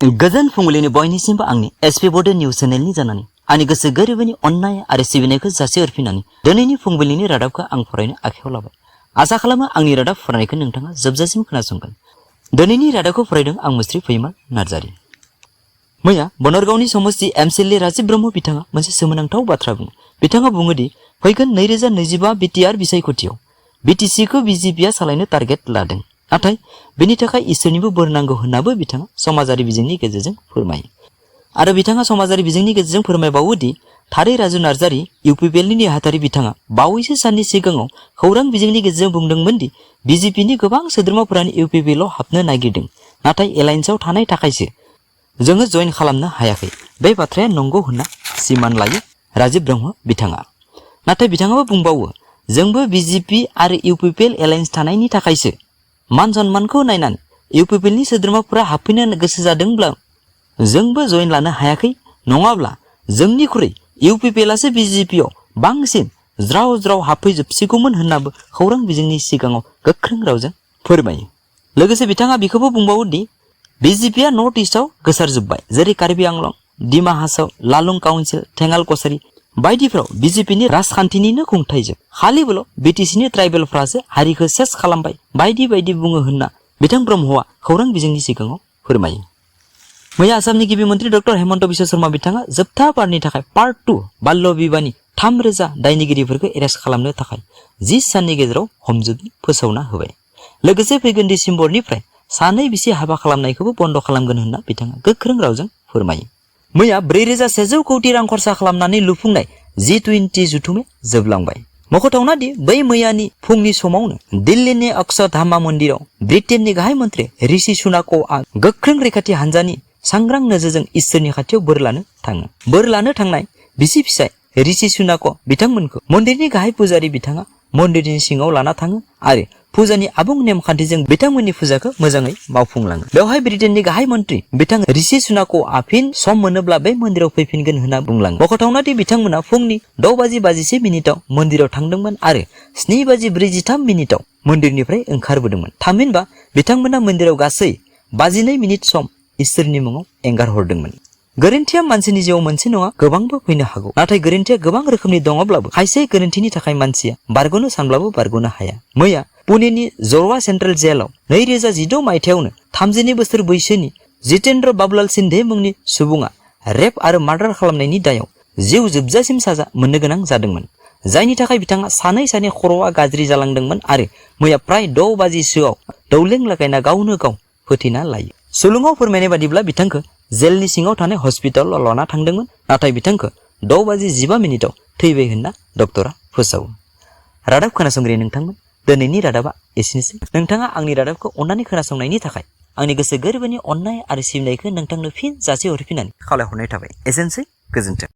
गोजोन फुंबिलिनि बयनिसिमबो आंनि एसपी बड' निउज चेनेलनि जानानै आंनि गोसो गोरबोनि अननाय आरो सिबिनायखौ जासिहरफिननानै दिनैनि फुंबिलिनि रादाबखौ आं फरायनो आखायाव लाबाय। आसा खालामो आंनि रादाब फरायनायखौ नोंथाङा जोबजासिम खोनासंगोन। दिनैनि रादाबखौ फरायदों आं मुस्रि फैमाल नार्जारि। मैया बनरगावनि समस्ति एमसिएलए राजीव ब्रह्म बिथाङा मोनसे सोमोनांथाव बाथ्रा बुङो। बिथाङा बुङोदि फैगोन 2025 बिटिआर बिसायख'थियाव बिटिसिखौ बिजेपिआ सालायनो टारगेट लादों। नाथाय बेनि थाखाय इसोरनिबो बोर नांगौ होननाबो बिथाङा समाजारि बिजोंनि गेजेरजों फोरमायो। आरो बिथाङा समाजारि बिजोंनि गेजेरजों फोरमायबावोदि थारै राजु नार्जारि इउपिपिएलनि नेहाथारि बिथाङा बावैसो साननि सिगाङाव खौरां बिजोंनि गेजेरजों बुंदोंमोन दि बिजेपिनि गोबां सोद्रोमाफोरानो इउपिपिएलआव हाबनो नागिरदों, नाथाय एलायन्सआव थानाय थाखायसो जोङो जइन खालामनो हायाखै। बे बाथ्राया नंगौ होनना सिमान लायो राजीव ब्रह्म बिथाङा। नाथाय बिथाङाबो बुंबावो, जोंबो बिजेपि आरो इउपिपिएल एलायन्स थानायनि थाखायसो मान सन्मानखौ नायनानै इउपिपिएलनि सोद्रोमाफोरा हाबफैनो गोसो जादोंब्ला जोंबो जइन लानो हायाखै, नङाब्ला जोंनिख्रुइ इउपिपिएलआसो बिजेपिआव बांसिन ज्राव ज्राव हाबफैजोबसिगौमोन होननाबो खौरां बिजोंनि सिगाङाव गोख्रों रावजों फोरमायो। लोगोसे बिथाङा बेखौबो बुंबावो दि बिजेपिआ नर्थ इस्टआव गोसारजोब्बाय, जेरै कार्बि आंलं, डिमा हासाव, लालुं काउन्सिल, थेङाल कसारि बायदिफ्राव बिजेपिनि राजखान्थिनिनो खुंथायजों खालिबोल' बिटिसिनि ट्राइबेलफ्रासो हारिखौ सेस खालामबाय बायदि बायदि बुङो होनना बिथां ब्रह्मआ खौरां बिजोंनि सिगाङाव फोरमायो। मैया आसामनि गिबि मन्त्रि डक्टर हेमन्त बिश्व शर्मा बिथाङा जोबथा बारनि थाखाय पार्ट 2 बाल्य बिबाहनि 3000 दायनिगिरिफोरखौ एरेस्ट खालामनो थाखाय 10 साननि गेजेराव हमजुबि फोसावना होबाय। लोगोसे फैगोन डिसेम्बरनिफ्राय सानै बिसि हाबा खालामनायखौबो बन्द खालामगोन होनना बिथाङा गोख्रों रावजों फोरमायो। मैया 4100 कोटि रां खरसा खालामनानै लुफुंनाय G20 जथुमाया जोबलांबाय। मख'थावना दि बै मैयानि फुंनि समावनो दिल्लीनि अक्षरधामा मन्दिराव ब्रिटेननि गाहाय मन्त्रि ऋषि सुनाकआ गोख्रों रैखाथि हानजानि सांग्रां नोजोरजों इसोरनि खाथियाव बोर लानो थाङो। बोर लानो थांनाय बिसि फिसाय ऋषि सुनाक बिथांमोनखौ मन्दिरनि गाहाय पुजारी बिथाङा मन्दिरनि सिङाव लाना थाङो आरो फुजानि आबुं नेमखान्थिजों बिथांमोननि फुजाखौ मोजाङै मावफुंलाङो। बेवहाय ब्रिटेननि गाहाय मन्त्रि बिथां ऋषि सुनाकआ फिन सम मोनोब्ला बे मन्दिराव फैफिनगोन होनना बुंलाङो। मख'थावना दि बिथांमोना फुंनि 6:41 मन्दिराव थांदोंमोन आरो 7:43 मन्दिरनिफ्राय ओंखारबोदोंमोन। थामहिनबा बिथांमोना मन्दिराव गासै 52 मिनिट सम इसोरनि मुङाव एंगार हरदोंमोन। गोरोन्थिया मानसिनि जिउआव मोनसे नङा गोबांबो फैनो हागौ, नाथाय गोरोन्थिया गोबां रोखोमनि दङब्लाबो खायसे गोरोन्थिनि थाखाय मानसिया बारग'नो सानब्लाबो बारग'नो हाया। मैया पुनेनि जरवा सेन्ट्रेल जेलाव 2016 मायथाइयावनो 32 बोसोर बैसोनि जितेन्द्र बाबुलाल सिन्धे मुंनि सुबुङा रेप आरो मार्डार खालामनायनि दायाव जिउ जोबजासिम साजा मोननो गोनां जादोंमोन, जायनि थाखाय बिथाङा सानै खर'आ गाज्रि जालांदोंमोन आरो मैया प्राय 6 बाजिसोआव दौलें लागायना गावनो गाव फोथैना लायो। सुलुङाव फोरमायनाय बादिब्ला बिथांखौ जेलनि सिङाव थानाय हस्पिटालाव लाना थांदोंमोन, नाथाय बिथांखौ 6:15 थैबाय होनना डक्टरा फोसावो। रादाब खोनासंगिरि नोंथांमोन, दिनैनि रादाबा एसेनोसै। नोंथाङा आंनि रादाबखौ अननानै खोनासंनायनि थाखाय आंनि गोसो गोरबोनि अननाय आरो सिबिनायखौ नोंथांनो फिन जासिहरफिननानै खावलायहरनाय थाबाय। एसेनोसै, गोजोन्थों।